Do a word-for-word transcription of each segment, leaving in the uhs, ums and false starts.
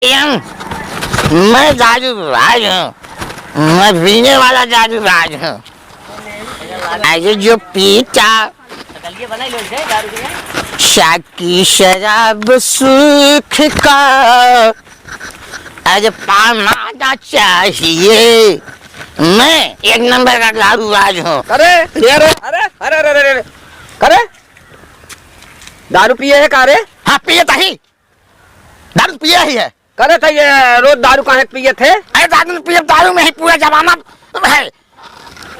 एम, मैं दारू राज हूँ, मैं पीने वाला दारू राज हूँ। अरे जो पीता साकी शराब सुख का, आज पाना ना चाहिए। मैं एक नंबर का दारू राज हूँ। अरे, ये रे, अरे, अरे, अरे, अरे, अरे, अरे, दारू पिए है का रे? हाँ, पिए तही। दारू पिए ही है। करे थे ये रोज दारू काहे पिए थे? अरे दारू पिए, दारू में ही पूरा जमाना है,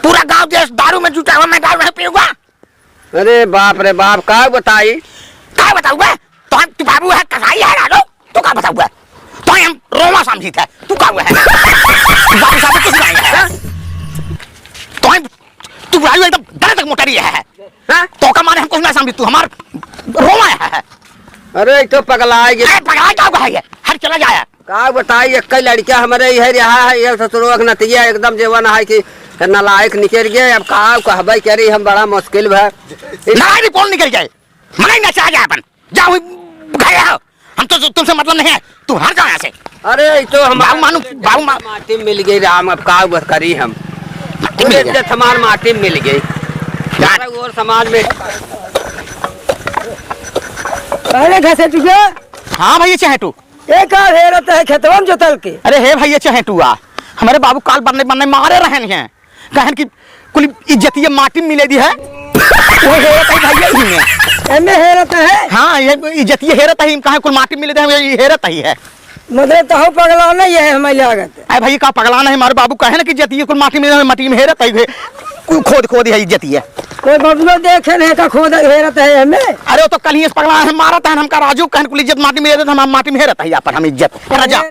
पूरा गांव देश दारू में जुटा हुआ, मैं दारू नहीं पीऊंगा। अरे बाप रे बाप, का बताई? का बताऊं बे? तो हम तू बाबू है, कसाई है दारू, तू का बताऊं बे? तो हम रोमा समझी थे, तू का हुआ है? बाबू साहब कुछ नहीं है। तो हम तू बुढ़ाई एकदम दर्द तक मोटरी है। हाँ? तो का माने हम कुछ ना समझी, तू हमार रोवा है। अरे, ई तो पगला है ये। अरे, पगला क्या हुआ है ये? हट, चला जाए। का बताई, एक लड़का हमारे इहे रहा है, ये ससुरो एक नतिया एकदम जेवन है कि नालायक निकल गए। अब का कहबे करी हम, बड़ा मुश्किल भा। नालायक कौन निकल गए? मने नचा जाए अपन। जाओ, घरे आओ। हम तो, तुमसे मतलब नहीं है। तू हट जाओ यहाँ से। अरे, ई तो हमार बाबू मानू, बाबू मा- माटी मिल गई राम, अब का बस करी हम। माटी मिल पूरे गई। इज्जत हमार माटी मिल गई। चारों ओर समाज में। अरे, घसेटुआ। हाँ भैया चहेटू। ये का हेरत है खेतवा में जोतल के? अरे हे भैया चहेटुआ, हमारे बाबू काल बनने बनने मारे रहन हैं। कहन कि कुल इज्जतिया माटी में मिले दी है। वो हेरत है भैया ही में। एमे हेरत है? हाँ, ये इज्जतिया हेरत है, कहे कुल माटी में मिले दी है, ये हेरत ही है। मतलब तहु पगला नहीं है, हमें लागत है। अरे भाई, का पगला नहीं, हमारे बाबू कहे ना कि इज्जतिया कुल माटी में मिले दी है, माटी में हेरत है, कु-, खोद खोद है इज्जतिया। कोई बबलो देखे नहीं का खोद हेरत है हमें। अरे वो तो कल ही इस पगला है, मारत है, हमका राजू कहन कुल इज्जत माटी में हेरत, हम माटी में हेरत है, यहाँ पर हम इज्जत। ए राजा,